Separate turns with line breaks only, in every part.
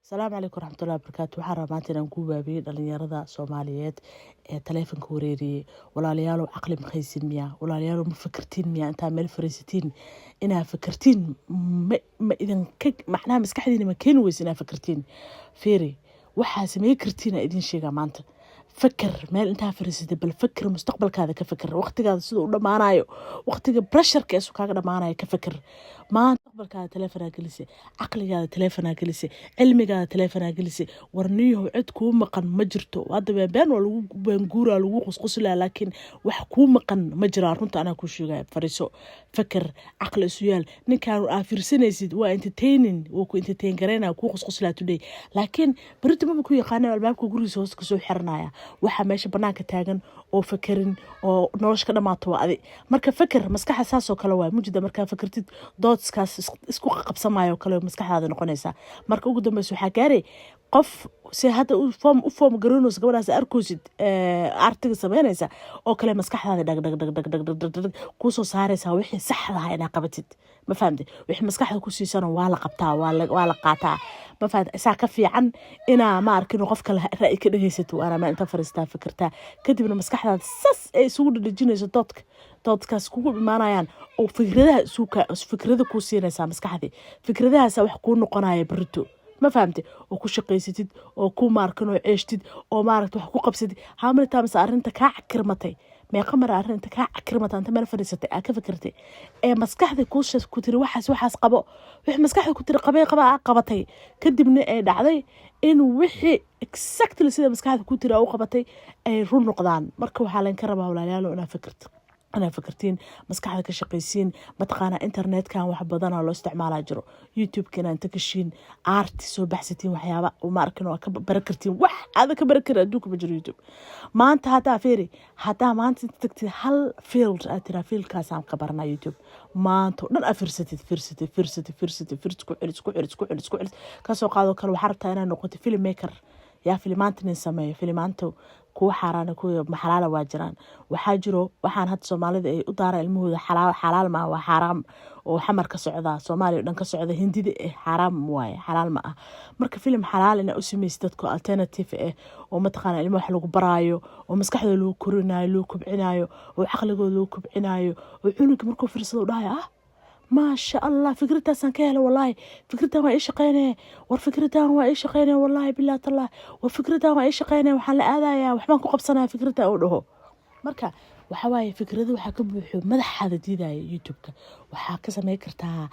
Asalaamu calaykum waraxmatullahi wabarakaatu. Waxaan rabaa maanta inaan ku baabiyey dhalinyarada Soomaaliyeed ee taleefanka wareeriyey. Walaalayaalow, caqli ma haysin miyaa? Walaalayaalow, ma fikirtiin miyaa? Intaa meel fariisatiin inaa fikirtiin ma idinka macnaha maskaxdiina ma keeni weysa inaa fikirtiin? Fiiri, waxaa samey kartiin aa idin sheegaa maanta. Fakar, meel intaa fariisatay bal fakir, mustaqbalkaada ka fakir, waqtigaada sida u dhammaanayo, waqtiga pressureka eesu kaaga dhammaanayo ka fakir. Maanta mustaqbalkaada taleefanaa gelisay, caqligaada taleefanaa gelisay, cilmigaada taleefanaa gelisay. War niyahow, cid kuu maqan ma jirto. Hadda beenbeen waa lagu baanguuraa, lagu qusquslaa, laakiin wax kuu maqan ma jiraan. Runta anaa kuu sheegaya. Fariiso, fakir, caqli isu yaal. Ninkaan aa fiirsanaysid waa entertaining, wuu ku entertain garaynaya, kuu qusquslaa today, laakiin berito maba ku yaqaana, albaabka gurigiisa hoos kasoo xiranaya. Waxa meesha banaanka taagan oo fakerin oo nolosha ka dhamaato waa adi. Marka faker, maskaxda saasoo kale waay mujida. Markaa fakertid, doodskaas isku qabsamayo kale maskaxdaada noqonaysaa. Marka ugu dambeysa waxaa gaaray qof si hadda u form garoonaysa gabadhaas arkoosid artiga sameynaysa oo kale, maskaxdaada dhag dhag dhag dhag dhag dhag dhag dhag kuusoo saaraysaa wixii saxdaha inaa qabatid. Ma fahamte? Wixii maskaxda ku siisana waa la qabtaa, waa la qaataa. Ma fahamte? Isaa ka fiican inaa ma arkin qof kale ra'yi ka dhegeysato. Waana meel inta fariistaa, fikirtaa, kadibna maskaxdaada sas ay isugu dhadhejinayso, doodkaas kugu imaanayaan oo fikradaha isuka fikrada kuu siinaysaa maskaxdii. Fikradahaasa wax kuu noqonaya berito. Ma fahamte? Oo ku shaqaysatid oo ku maarkan oo ceeshtid oo maaragta wax ku qabsatid. How many times arrinta kaa cakirmatay? Meeqa mar arrinta kaa cakirmatay inta meel fadhiisatay aa ka fikirtay ee maskaxda ku tiri waxaas qabo, wixii maskaxda ku tiri qabay qaba aa qabatay, kadibna ay dhacday in wixii exactly sida maskaxda ku tiri aa u qabatay ay run noqdaan? Marka waxaa laynka rabaa, walaalayaalo, inaa fikirto, inaa fikirtiin, maskaxda ka shaqaysiin. Mataqaanaa, internetkan wax badanaa loo isticmaalaa jiro. YouTube-ka inaa inta gashiin, aarti soo baxsatiin, waxyaaba ma arkin oo ka baran kartiin. Wax aada ka baran karin adduunka ma jiro YouTube maanta. Haddaa fiiri, haddaa maanta inta tagtid hal field aad tiraa, fieldkaasaan ka baranaa, YouTube maanta oo dhan aad fiirsatid, fiirsatid, fiirsatid, fiirsatid, fiirs, ku celis, ku celis, ku celis, ku celis, kasoo qaadoo kale waxaa rabtaa inaad noqoto film maker. Yaa filimaanta nin sameeyo filimaanta, kuwa xaaraan, kuwa xalaala waa jiraan. Waxaa jiro waxaan hadda Soomaalida ay u daaraan ilmahooda, xalaal xalaal maaha, waa xaaraam oo Xamar ka socda, Soomaaliya o dhan ka socda, Hindida xaaraam waaye, xalaal ma ah. Marka filim xalaal inaa u sameysid dadka alternative ah oo mataqaana ilmaha wax lagu baraayo oo maskaxdooda lagu korinayo, lagu kobcinayo, oo caqligooda lagu kobcinayo, oo cunuga markuu fiirsado u dhahayo, "Ah, maasha Allah, fikraddaasaan ka hela, wallaahi fikraddan waa ii shaqeynaya. War fikraddan waa ii shaqeynaya, wallaahi bilah tallah, war fikraddan waa ii shaqeynaya, waxaan la aadayaa, waxbaan ku qabsanaya," fikradda uu dhaho. Marka waxaa waaye, fikrado waxaa ka buuxo madaxaada diidaya. YouTube-ka waxaa ka sameyn kartaa,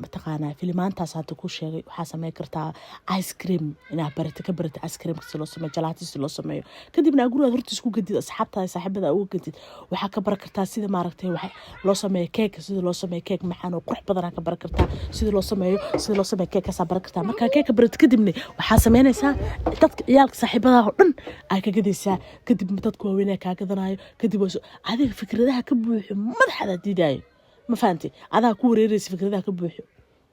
mataqaanaa, filimaantaas hadda ku sheegay. Waxaa sameyn kartaa ice cream inaad barata, ka barata ice creamka si loo sameeyo, jalaato si loo sameeyo, kadibna gurigaad hortiis ku gadid, asxaabtaada, saaxiibada uga gadid. Waxaa ka baran kartaa sida maaragtay wax loo sameeyo, keega sida loo sameeyo, keeg macaan oo qurux badanaa ka baran kartaa sida loo sameeyo. Sida loo sameeyo keegkaasaa baran kartaa. Markaa keegka barata, kadibna waxaa sameynaysaa dadka ciyaalka saaxiibadaha oo dhan aa ka gadaysaa, kadib dadka waaweynaa kaa gadanayo. Kadib adiga fikradaha ka buuxo madaxaada diidaayo. Ma fahamtay? Adaa ku wareereysa fikradaha ka buuxo.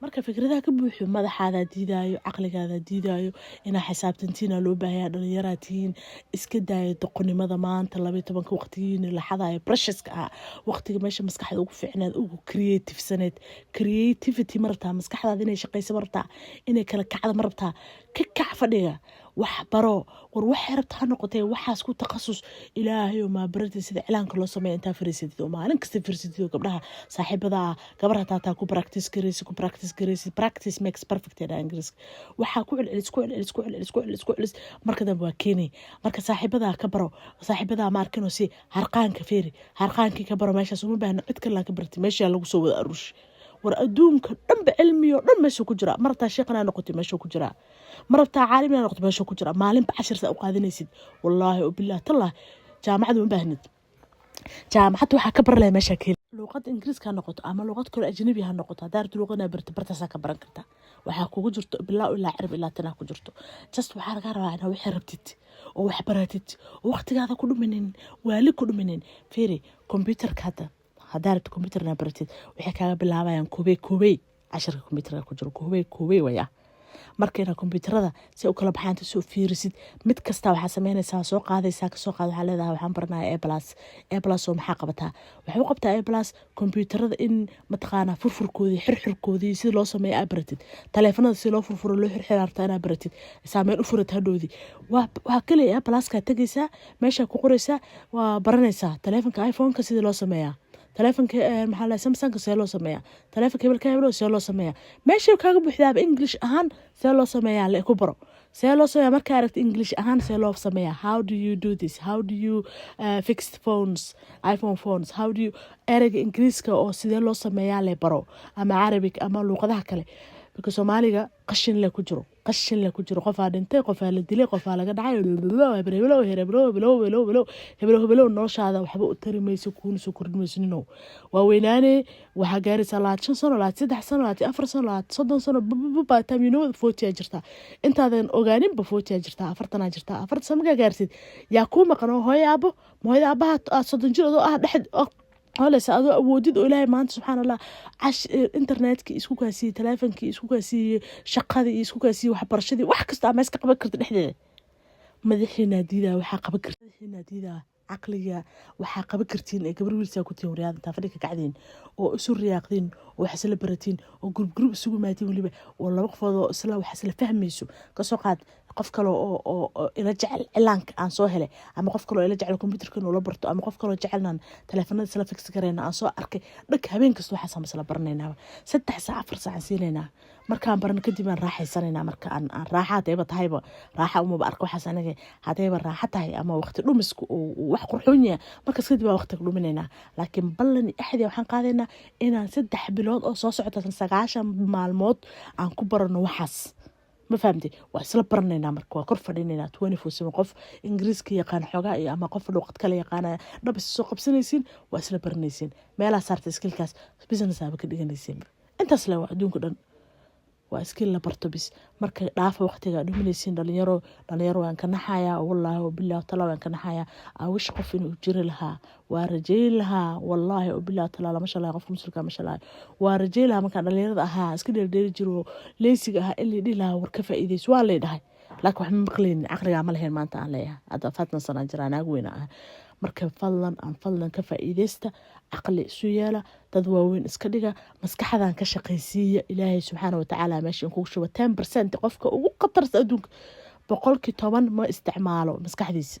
Marka fikradaha ka buuxo madaxaadaa diidaayo, caqligaadaa diidaayo, inaa xisaabtantiina loo baahaya. Dhalinyaraa tihiin, iska daayo doqonnimada. Maanta 12-ka waqtigiina laxadayo preciouska ah, waqtiga meesha maskaxda ugu fiicneed, ugu creativesaneed. Creativity ma rabtaa? Maskaxdaada inay shaqayso ma rabtaa? Inay kala kacda ma rabtaa? Ka kac fadhiga, wax baro. War waxay rabta ha noqotee, waxaas ku takhasus. Ilaahayo maabarada sida cilaanka loo sameeya intaa fariisatid oo maalin kasta fariisatid oo gabdhaha saaxiibada ah, gabar hataa taa ku practice garaysid, ku practice garaysid. "Practice makes perfect" ee Ingiriiska. Waxaa ku celcelis, ku celcelis, ku celcelis, ku celcelis, ku celcelis, marka dambe waa keenay. Marka saaxiibadaa ka baro, saaxiibadaa ma arkin oo si harqaanka feeri, harqaankii ka baro. Meeshaas uma baahna cid kale ka bartay, meeshaa lagu soo wada aruush. War adduunka dhanba cilmiyo dhan meeshuu ku jiraa. Ma rabtaa sheekh inaa noqotay? Meeshuu ku jiraa. Ma rabtaa caalim inaa noqotay? Meeshuu ku jiraa. Maalinba cashir saa u qaadanaysid, wallaahi oo bilah tallah, jaamacad uma baahnid. Jaamacadda waxaa ka baran lahay meeshaa keeli. Luuqadda Ingiriiska ha noqoto ama luuqad kale ajnabi ha noqoto, haddaa rabto luuqad inaa barto, bartaasaa ka baran kartaa. Waxaa kugu jirto bilaa ilaa cirib ilaa tanaa ku jirto. Just waxaa lagaa rabaa inaa wixii rabtid oo wax baratid oo waqtigaada ku dhuminin, waali ku dhuminin. Fiiri computerka hadda, haddaa rabto computer inaa baratid, waxay kaaga bilaabayaan koobey koobey. Casharka computerka ku jiro koobey koobey waya. Marka inaad kombyuutarada si u kala baxaan soo fiirisid, mid kasta waxaa sameynaysaa, soo qaadaysaa, kasoo qaad, waxaa leedahay waxaan baranaya A plus. A plus oo maxaa qabataa? Waxay u qabtaa A plus kombyuutarada in mataqaanaa furfurkoodii, xirxirkoodii, sida loo sameeyo aa baratid. Taleefanada si loo furfuro, loo xirxira rabtaa inaa baratid, saameyn u furat hadhoodii. Waa kaliya A pluskaa tegaysaa, meeshaa ku qoraysaa, waa baranaysaa taleefanka iPhoneka sidii loo sameeyaa, taleefonka maxaa la Samsungka see loo sameeyaa, taleefonka hebelka hebelo see loo sameeyaa. Meesha kaaga buuxdaaba English ahaan see loo sameeyaa le ku baro see loo sameeyaa. Markaa aragta English ahaan see loo sameeyaa, how do you do this, how do you fix phones, iPhone phones, how do you, ereyga Ingiriiska oo sidee loo sameeyaa le baro, ama Carabic ama luuqadaha kale, because Soomaaliga qashin le ku jiro, qashin le ku jiro. Qofaa dhintay, qofaa la dilay, qofaa laga dhacay, hebelo hebelo hebelo hebelo hebelo hebelo hebelo. Noloshaada waxba u tari mayso, kuuna soo kordhi mayso. Ninow, waa weynaane, waxaa gaaraysaa 25 sano, 23 sano, 24 sano, 30 sano. By time you know, 40 aa jirtaa. Intaadan ogaaninba 40 aa jirtaa, 40 aa jirtaa. 40 sano markaa gaarsid, yaa kuu maqan oo hooyo aabo? Ma hooyada aabaha aad 30 jir adoo ah dhex holeysa, adoo awoodid oo Ilaahay maanta, subxaan Allah, cash internetkii isku kaasiiyey, taleefonkii isku kaasiiyey, shaqadii isku kaasiiyey, waxbarashadii, wax kasta ama iska qaban karta dhexdeeda. Madaxiinaa diidaa waxaa qaban karta, madaxiinaa diidaa caqliga waxaa qaban kartiin ee gabar wiilsaa ku tihin. Waryaada, intaa fadhiga kacdiin oo isu riyaaqdiin oo wax isla baratiin oo group group isugu maatiin, weliba oo laba qofood oo isla wax isla fahmayso. Kasoo qaad qof kale oo ila jecel cilaanka aan soo helay, ama qof kale oo ila jecel computerka inuu la barto, ama qof kaloo jecelnaan taleefanada isla fix garayna aan soo arkay dhag. Habeen kasta waxaasaan isla baranaynaa, 3 saac, 4 saac aan siinaynaa. Markaan barano kadib aan raaxaysanaynaa. Marka aan raaxa hadayba tahayba, raaxa umaba arka waxaas aniga. Hadayba raaxa tahay ama waqti dhumisku uu wax qurxoon yahay, markaas kadib baan waqtiga dhuminaynaa. Laakiin ballan iyo axdi waxaan qaadaynaa inaan 3 bilood oo soo socota, 90 maalmood aan ku barano waxaas. Ma fahamtay? Waa isla baranaynaa. Marka waa kor fadhinaynaa 24/7. Qof Ingiriiska yaqaan xoogaa iyo ama qof luuqad kale yaqaanaya dhab is soo qabsanaysiin, waa isla baranaysiin. Meelaa saarta skillkaas, business aaba ka dhiganaysiin. Intaas le waa adduunka dhan, waa skill la barto bis. Marka dhaafa waqtiga dhuminaysiin, dhalinyaro. Dhalinyaro, waan ka naxayaa, wallaahi wabillahi tala, waan ka naxayaa. Awish qof inuu jiri lahaa waa rajayn lahaa, wallaahi wabillahi tala. Lama shalaayo qofka muslimka ma shalaayo. Waa rajayn lahaa markaan dhalinyarada ahaa, iska dheerdheeri jiro, leysiga ahaa, in lay dhihi lahaa war ka faa'iideyso. Waa lay dhahay, laakiin wax ma maqlaynin, caqligaa ma lahayn. Maanta aan leeyahay hadda 40 sanaan jiraa, naag weyna ah. Marka fadlan aan fadlan ka faa'iideysta, caqli isu yeela, dad waaweyn iska dhiga, maskaxdan ka shaqaysiiya. Ilaahay subxaana watacaala meesha in kugu shuba 10%. Qofka ugu khatarsa adduunka 10% ma isticmaalo maskaxdiisa.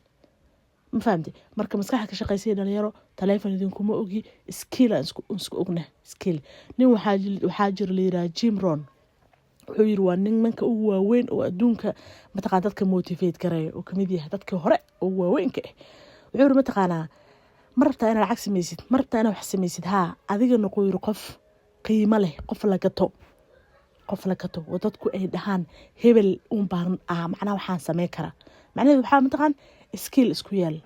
Ma fahamte? Marka maskaxda ka shaqaysiya, dhalinyaro. Taleefon idinkuma ogi, skill aan isku ogna skill. Nin waxaa jira la yiraha Jim Rohn. Wuxuu yiri waa nimanka ugu waaweyn oo adduunka mataqana dadka motivate gareeya oo kamid yahay dadkii hore ugu waaweynka ah. Wuxuu yiri, mataqaanaa, ma rabtaa inaad lacag samaysid? Ma rabtaa inaad wax samaysid? Haa, adiga noqo, yiri, qof qiimo leh, qof la gato, qof la gato oo dadku ay dhahaan hebel uun baan ah. Macnaha waxaan sameyn karaa, macnaheedu waxaa mataqaan skill isku yaal,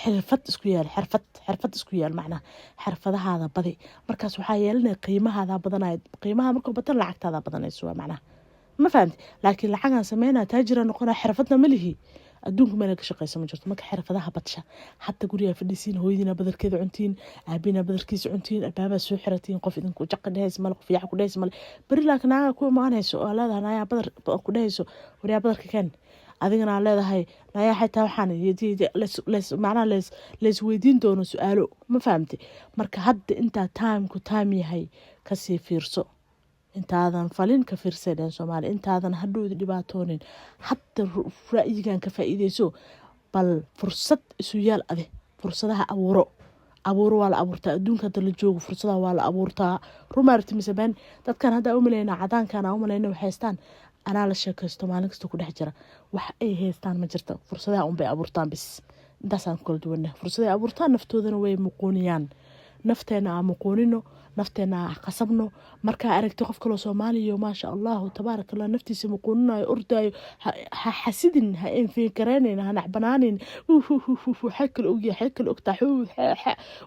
xirfad isku yaal, xirfad isku yaal. Macnaha xirfadahaada badi, markaas waxaa yeelanaya qiimahaada badanaya. Qiimaha markuu batan, lacagtaada badanayso, waa macnaha. Ma fahamti? Laakiin lacagaan sameynaya, taajira noqonaya, xirfadna ma lihi, adduunka meel ka shaqeysa ma jirto. Marka xirfadaha badsha. Hadda gurigaa fadhisiin, hooyadiina badarkeeda cuntiin, aabina badarkiisa cuntiin, albaabaa soo xiratiin, qof idinku jaqa dhehaysa male, qof yaaca ku dhehaysa male. Beri laakiin naagaa ku imaanayso oo leedahay naayaa badar ku dhehayso, waryaa badarka keen. Adigana aa leedahay nayaa xitaa waxaan macnaha leys weydiin doono su-aalo. Ma fahamti? Marka hadda intaa timeku time yahay, kasii fiirso. Intaadan falin ka fiirsay dhehen Soomaaliya. Intaadan hadhowda dhibaatoonin, hadda ra'yigan ka faa'iideyso. Bal fursad isu yaal ade, fursadaha abuuro, abuuro. Waa la abuurtaa adduunka hadda la joogo, fursadaha waa la abuurtaa. Rumaarti mise been? Dadkan hadda umaleyna, cadaankan aan umaleyna wax haystaan, anaa la sheekaysto, maalin kasta ku dhex jira, wax ay haystaan ma jirta. Fursadaha unbay abuurtaan bis, intaasaan ku kala duwanah. Fursadahay abuurtaan, naftoodana way muquuniyaan. Nafteena aan muquunino, nafteena aan qasabno. Markaa aragti qof kaloo Soomaaliya, maasha Allahu tabaaraka Allah, naftiisa muquuninayo, ordaayo, ha xasidin, ha enfigareynayn, ha nacbanaanin. Waxay kala ogyahay, waxay kala ogtaa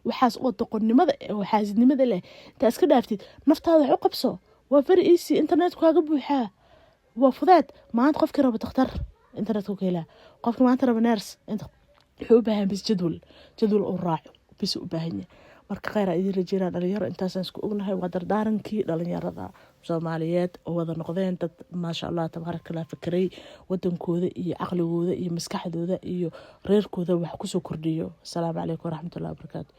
waxaas oo doqonnimada oo xaasidnimada leh. Intaa iska dhaaftid, naftaada wax u qabso. Waa very easy, internetku kaaga buuxaa, waa fudeed. Maanta qofkii raba takhtar internetka ka helaa, qofka maanta raba nurse wuxuu u baahan bis jadwal, jadwal uu raaco bis u baahan yahay. Marka kheyr aa idiin rajeynaa, dhalinyaro. Intaasaan isku ognahay, waa dardaarankii dhalinyarada. Soomaaliyeed oo wada noqdeen dad, maasha Allah, tabaarakallah, fikiray wadankooda iyo caqligooda iyo maskaxdooda iyo reerkooda wax kusoo kordhiyo. Asalaamu calaykum waraxmatullahi wabarakaatu.